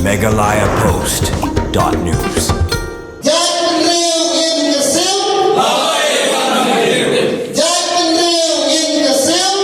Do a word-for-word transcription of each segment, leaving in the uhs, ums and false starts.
Meghalaya Post dot news. Jaitbynriew ngin kyrsiew. Jaitbynriew ngin kyrsiew.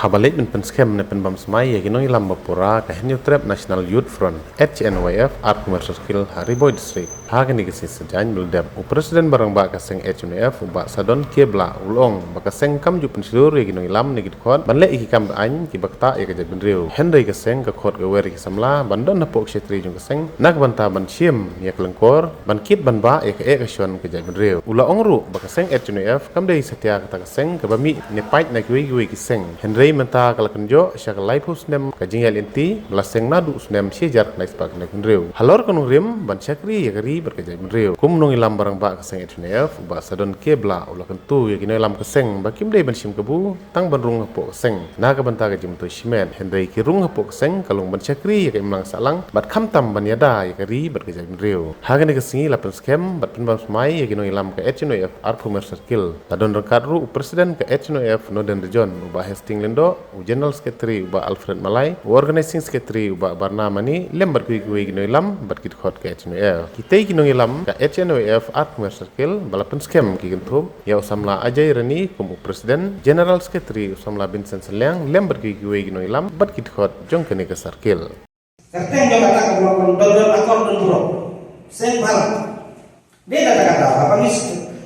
Haba leit ban pynskhem ne pynbam smai ïa ki nongïalam ba pura, ka Hynñiewtrep National Youth Front, H N Y F, Arphew Mer Circle ha Ri Bhoi District, ha kane ka sngi Saitjaiñ ba la dep, u President ba rangbah ka seng H N Y F, u Bah Sadon K Blah, u la ong ba ka seng kam ju pynshlur ïa ki nongïalam ne ki dkhot ban leh ïa ki kam aiñ kiba ktah ïa ka jaitbynriew. Hynrei ka seng ka khot ka wer ïa ki samla ban don hapoh ka shetri jong ka seng na ka bynta ban shim ïa ka lyngkor, ban kit ban bah ïa ka eh ka shon ka jaitbynriew. U la ong ruh ba ka seng H N Y F kam dei satia kata ka seng kaba mih ne pait na kiwei kiwei ki seng. Hynrei mynta ka la kynjoh sha ka laiphew snem ka jingïaid lynti, ba la seng naduh u snem shi hajar khyndai spah khyndai phew hynriew, halor ka nongrim ban shakri ïa ka ri bad ka jaitbynriew. Kum u nongïalam ba rangbah ka seng H N Y F, u Bah Sadon K Blah, u la kyntu ïa ki nongïalam ka seng ba kim dei ban shim kabu tang ban rung hapoh ka seng na ka bynta ka jingmyntoi shimet, hynrei ki rung hapoh ka seng ka long ban shakri ïa ka imlang sahlang bad khamtam ban ïada ïa ka ri bad ka jaitbynriew. Ha kane ka sngi la pynskhem bad pynbam smai ïa ki nongïalam ka H N Y F Arphew Mer Circle. La don ryngkat ruh u President ka H N Y F Northern Region, u Bah Hastings Lyngdoh, u General Secretary u Bah Alfred Malai, u Organizing Secretary u Bah Barna Mani, lem bad kiwei kiwei ki nongïalam bad ki dkhot ka H N Y F. Kitei ki nongïalam ka H N Y F Arphew Mer Circle ba la pynskhem ki kynthup ïa u samla Ajay Rani kum u President, General Secretary u samla Vincent Sylliang, lem bad kiwei kiwei ki nongïalam bad ki dkhot jong kane ka circle. Kyrteng jong kata ka block long don don akor don burom. Seng bhalang. Dei na kata ka daw haba ngi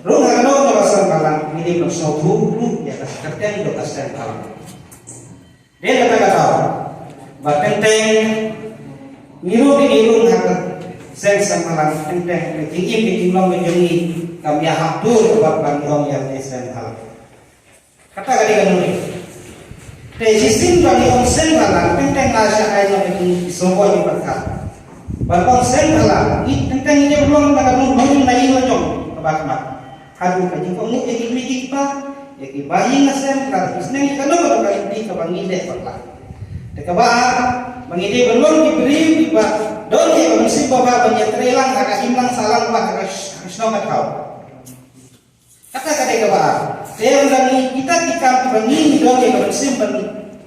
rung ha kano kano ka seng bhalang ngi dei ban sngewthuh ruh ïa ka kyrteng jong ka seng bhalang. Dei na kata ka daw ba teng teng ngi ruh ngi rung ha ka seng seng bhalang, teng teng ka jingim ka jinglong ka jong ngi kam ïahap tur bad ban ong ïa ka seng bhalang. Kata ka dei ka nuri. Te shisien ba ngi ong seng bhalang, teng teng nga sha ai na ka jingïasngewbha jong pyrkhat. Ban ong seng bhalang, ngi teng teng ngi dei ban long na ka nuri, na ïing la jong kaba khmat. Haduh ka jingong ïa ki kmie ki kpa, ïa ki bahaïing la seng, ka sneng ïa kano kano ka lynti kaba ngi leh bakla. Te kaba ar, ba ngi dei ban long ki briew kiba don ïa ka mynsiem babha ban ïatreilang ha ka imlang sahlang bad ha ka sh-, ha ka shnong ka thaw. Kata ka dei kaba ar. Te ynda ngi, kita ki kam kiba ngi, ngi don ïa ka mynsiem ban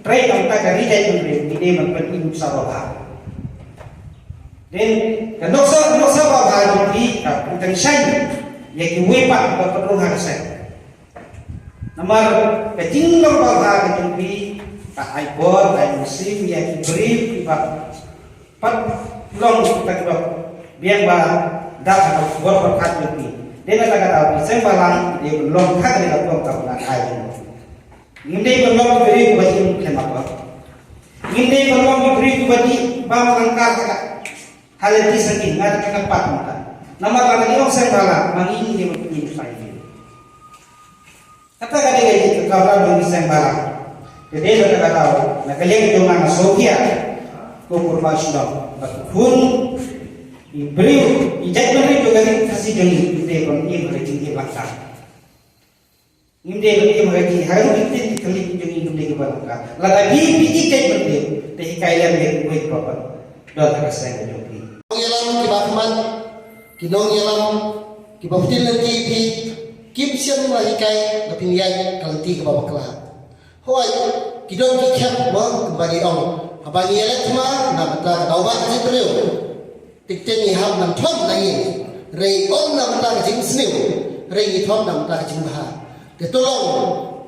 trei na ka bynta ka ri jaitbynriew, ngi dei ban pynim sa babha. Te ka nuksa, nuksa babha jong phi ka pynkynshew ïa kiwei pat kiba pynrung ha ka seng. Namar ka jinglong babha ka jong phi ka ai bor, ka ai mynsiem ïa ki briew kiba Pat long kita kiba biang ba dak ha ka bor pyrkhat jong phi. Dei na kata ka daw ki seng bhalang dei ban long ha kane ka por kaba nga ai. Ngim dei ban long ki briew kiba im khlem akor. Ngim dei ban long ki briew kiba dih bam lyngkar ha ka, ha lynti saki, nga dei ka pat mynta. Namar lada ngi ong seng bhalang, ma ngi ngi dei ban pynïeng ïa ki. Kata ka dei ka jingkyrkhu jong ki seng bhalang. Te dei na kata ka daw, na ka liang jong nga nga sngewkhia, ko Purba Shillong, ba ki khun, ki briew, ki jaitbynriew jong ka ri Khasi jong ngi, ki dei ban im ha ka jingim langkar. Ngim dei ban im ha ka jingim, ha ka jingim ki kali jong ngi ngim dei kiba langkar. Lada ngi, ngi, ki jaitbynriew, te hikai lem ïa kiwei kiba don ha ka seng jong ngi. Ïalam kiba khmat, Ki nongïalam kiba pynlynti ïa phi, kim shym la hikai ba phin ïaid ka lynti kaba bakla. Hooid, ki don ki khep mo kumba ngi ong. Haba ngi ïaleh thma na bynta ka daw ba ka jingbriew. Tik tik ngi hap ban thom na ïing. Hynrei ym na bynta ka jingsniew. Hynrei ngi thom na bynta ka jingbha. Te to long,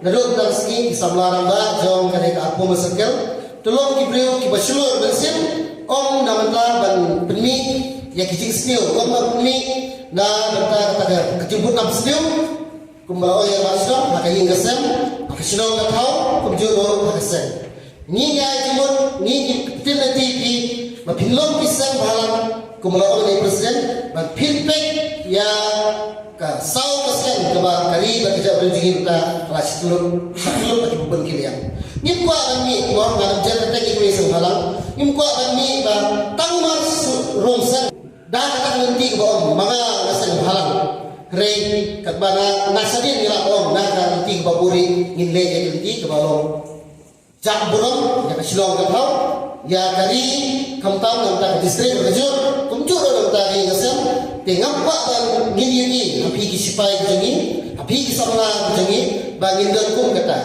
naduh mynta ka sngi ki samla rangbah jong kane ka Arphew Mer Circle, to long ki briew kiba shlur mynsiem, ym na bynta ban pynmih ïa ki jingsniew, ym ban pynmih na bynta kata ka, ka jingbud nam sniew, kumba la ong ïa ka shnong, ha ka ïing ka sem, ha ka shnong ka thaw, kumjuh ruh ha ka seng. Ngi ngi ai jingmut, ngi ngi pynlynti ïa phi, ba phin long ki seng bhalang, kumba la ong ïa u President, ba phin peit ïa ka saw ka seng kaba ka ri bad ka jaitbynriew jong ngi mynta ka la sha tlot, sha tlot bad kiba bun ki liang. Ngim kwah ban mih, mo, nga lam jan kata ki seng bhalang, ngim kwah ban mih ba tang mar shu rung seng. Da kata ka lynti kaba ong, ma nga nga seng bhalang. Hynrei katba nga, nga shadien ngi la ong, na ka lynti kaba buhrieh ngin leh ïa ka lynti kaba long. Jah burom ïa ka shnong ka thaw, ïa ka ri, khamtam na bynta ka district ka jur, kumjuh ruh na bynta ka ri ka sem, te ngam kwah ba ngin ïohi ha phi ki sipai ki jong ngi, ha phi ki samla ki jong ngi, ba ngin don kum kata.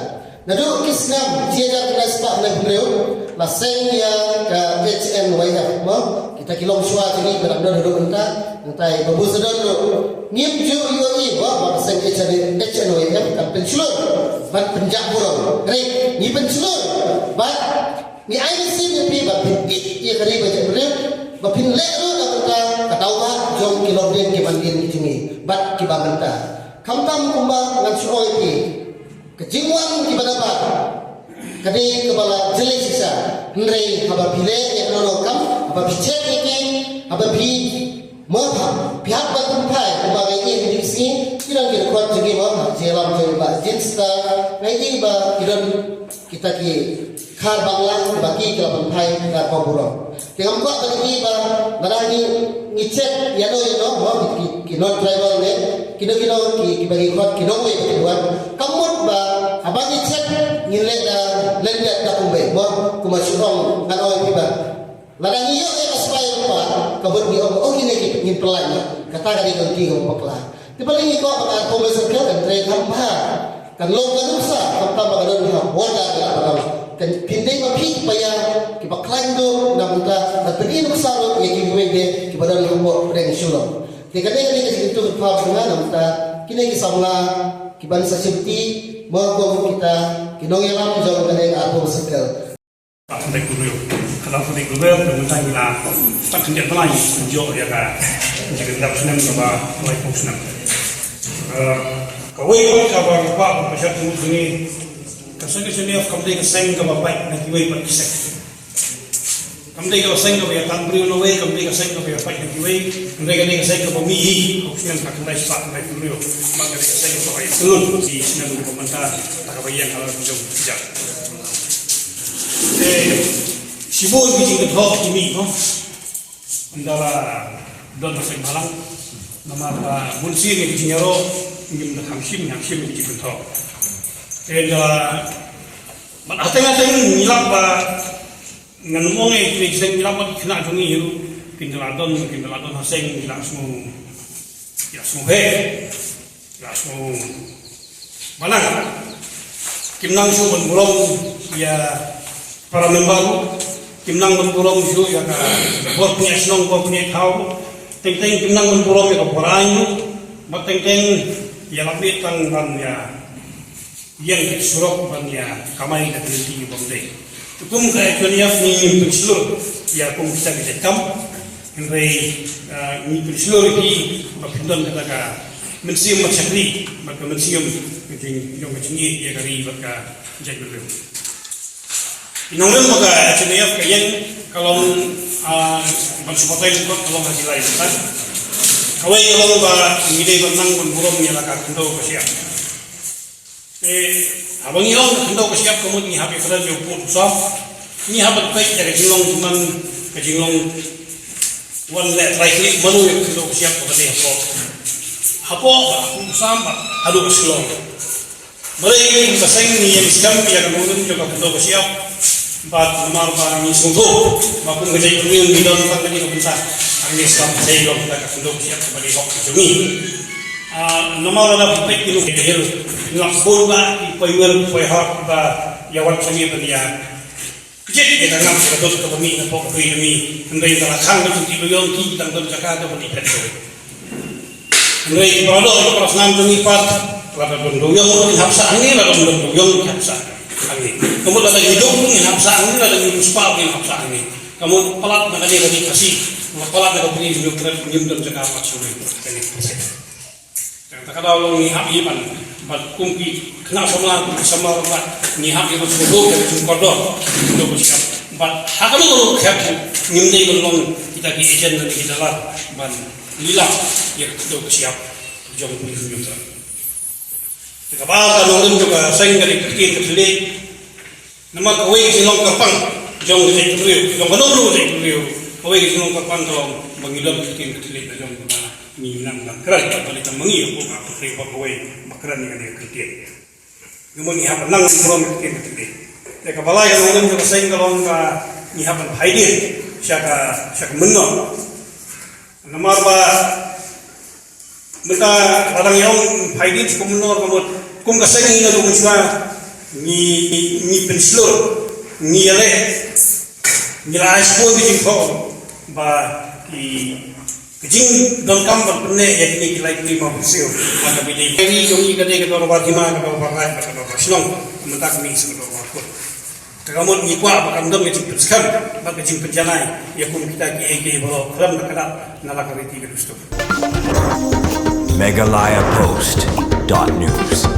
Naduh ki snem shi hajar khyndai spah khyndai phew hynriew, La seng ïa ka H N Y F mo, kita ki longshuwa jong ngi ba dang don haduh mynta, mynta i Babu Sadon ruh ngim ju ïohi ba ka seng H N, H N Y F kan pynshlur ban pynjah burom. Hynrei ngi pynshlur bad ngi ai mynsiem ïa phi ba phin ïeit ïa ka ri ba jaitbynriew, ba phin leh ruh na ka bynta ka daw ba jong ki longdien ki mandien ki jong ngi bad kiba mynta. Khamtam kumba ngan shu ong ïa phi, ka jingwan kiba na bad ka dei kaba la jyllei shisha. Hynrei haba phi leh ïa kano kano ka kam, haba phi check ïa ki, haba phi, mo, phi hap ban pynphai, kumba ngi ïohi ha ki sngi, ki nongïakhun jong ngi, mo, ha jingïalam jong i Bah Jean Star, ngi ïohi ba ki don kita ki khar Bangla, ba ki, ki la pynphai khar ba burom. Te ngam kwah ban ïohi ba lada ngi, ngi check ïano ïano, mo, ki, ki, ki non tribal ne, kino kino ki, kiba ngi khot ki nongwei ba ki wan. Ka mut ba haba ngi check ngin leh da lyndet da kumwei, mo, kumba shu ong, ngan ong ïa phi ba lada ngi ïoh ïa ka spah rupa, ka mut ngi ong, oh, kine ki ngin pynlait, mo. Kata ka dei ka lynti kaba bakla. Te balei ngi kwah ba ka Arphew Circle kan trei kham bha, kan long ka nuksa, khamtam ba ka don ha border ka la ka don. Kan phin dei ma phi ki paidbah kiba khlaiñ duh na bynta ban pyni nuksa ruh ïa kiwei de kiba don hapoh pdeng Shillong. Te kane ka dei ka jingkyntu kaba bha na bynta kine ki samla kiban sa shimti, mo, kum kita ki nongïalam jong kane ka Arphew Circle. Ba khyndai phew hynriew. Ka dang khyndai phew hynriew, te mynta ngi la start khyndiat ba lai ngi ïoh ïa ka jingkyrkhu snem kaba laiphew snem. Eh, kawei ruh kaba nga kwah ban pynshai jingmut jong ngi, ka seng ka seng kam dei ka seng kaba pait na kiwei pat ki seng. Kam dei ka seng kaba ïa tan briew na wei, kam dei ka seng kaba ïa pait na kiwei. Hynrei ka dei ka seng kaba mih hi, hok snem ka khyndai spah khyndai phew hynriew. Bad ka dei ka seng kaba ïa sngewthuh hi snem kaba mynta, ta kaba ïeng ha la jong jong. Te shibun ki jingkynthoh ki mih, mo. Ynda la don ha seng bhalang, namar ba bun sien ki jingïaroh ngim da kham shim, ngam shim ki jingkynthoh. Te ynda la, bad hateng hateng ngi lap ba ngan ym ong ïa ki seng, ngi lap ba ki khynnah jong ngi ruh kin da la don, kin da la don ha seng, ngi la sngew, ngi la sngew heh. Ïa, so, ba nang kim nang shuh ban burom ïa para member, kim nang ban burom shuh ïa ka bor pynïaid shnong, bor pynïaid thaw. Teng teng kim nang ban burom ïa ka bor aiñ, bad teng teng ïa la bit tang ban ïa ïeng surok ban ïa kamai ka lynti bym dei. Te kum ka H N Y F ngi pynshlur ïa kum kita ki jait kam. Hynrei, ah, ngi pynshlur ïa phi ba phin don kata ka mynsiem mat shakri bad ka mynsiem ka jing, jong ka jingïeit ïa ka ri bad ka jaitbynriew. I nongrim ba ka H N Y F ka ïeng ka long, ah, ban shu batai lyngkot ka long ha ki lai bynta. Kawei ka long ba ngi dei ban nang ban burom ïa la ka khyndew ka shyiap. Te haba ngi ong ka khyndew ka shyiap ka mut ngi hap ïa kren ïa u pud u sam. Ngi hap ban peit ïa ka jinglong jingman, ka jinglong wan leh trai klik mano ïa ka khyndew ka shyiap kaba dei hapoh, hapoh ba u pud u sam ba haduh ka shlong. Balei ngi ka seng ngi ïeng skhem ïa ka nongrim jong ka khyndew ka shyiap. Bad namar ba ngi sngewthuh ba kum ka jaitbynriew ngi don tang kane ka bynta. Hangne skhem ka dei long ka khyndew ka shyiap kaba dei hok jong ngi. Ah, namar lada phi peit ki nongkynhun, ngi la bun bah ki paiwer paiher ba ïa wan sha ngi ban ïa kjit ïa ka ngam ka dud kaba mih napoh ka ri jong ngi. Hynrei lada khang ka jingtip dewiong ki dang don jaka da ban ïa phet. Hynrei ki para doh ki para snam jong ngi pat, lada don dewiong ngin hap sah hangne, lada don dewiong ngin hap sah hangne. Ka mut lada ngi duk ngin hap sah hangne, lada ngi riewspah ngin hap sah hangne. Ka mut palat na kane ka ri Khasi, palat na ka ri Hynñiewtrep ngim don jaka pat shuh. Kane. Te kata ka daw long ngi hap hi ban, ban kum ki khynnah samla, kum ki samla rangbah, ngi hap hi ban sngewthuh ïa ka jingkordor, jingkordor ka shyiap. Bad ha kano kano ka khep ngim dei ban long kita ki agent lane ki dalar ban lilam ïa ka jingkordor ka shyiap jong u Hynñiewtrep. Te kaba ar ka nongrim jong ka seng ka dei ka ktien ka thylliej. Namar kawei ka jinglong kyrpang jong ka jaitbynriew, jong kano kano ka jaitbynriew, kawei ka jinglong kyrpang ka long ba ngi don ka ktien ka thylliej ka jong ka, ba ngi nang nang kren, ba lei tang ma ngi hapoh ka pyrthei ba kawei ba kren ïa kane ka ktien. Ngi mon ngi hap ban nang burom ïa ka ktien ka thylliej. Te kaba lai ka nongrim jong ka seng ka long ba ngi hap ban phai dien sha ka, sha ka mynnor. Namar ba mynta lada ngi ong phai dien sha ka mynnor ka mut kum ka seng ngi naduh mynshuwa ngi, ngi, ngi pynshlur, ngi ïaleh Ngi la ai shuwa ka jingkyrkhu ba ki, ka jingdonkam ban pynneh ïa kine ki lai tylli mawsiu ha ka bynta. Ka ri jong ngi ka dei ka dorbar hima, ka dorbar raij, ka dorbar shnong, mynta ka dei ka dorbar kut. Te ka mut ngi kwah ba kan don ka jingpynskhem bad ka jingpynjanai ïa kum kita kiei kiei baroh khlem da kynnoh na la ka riti ka dustur. Meghalaya Post dot news.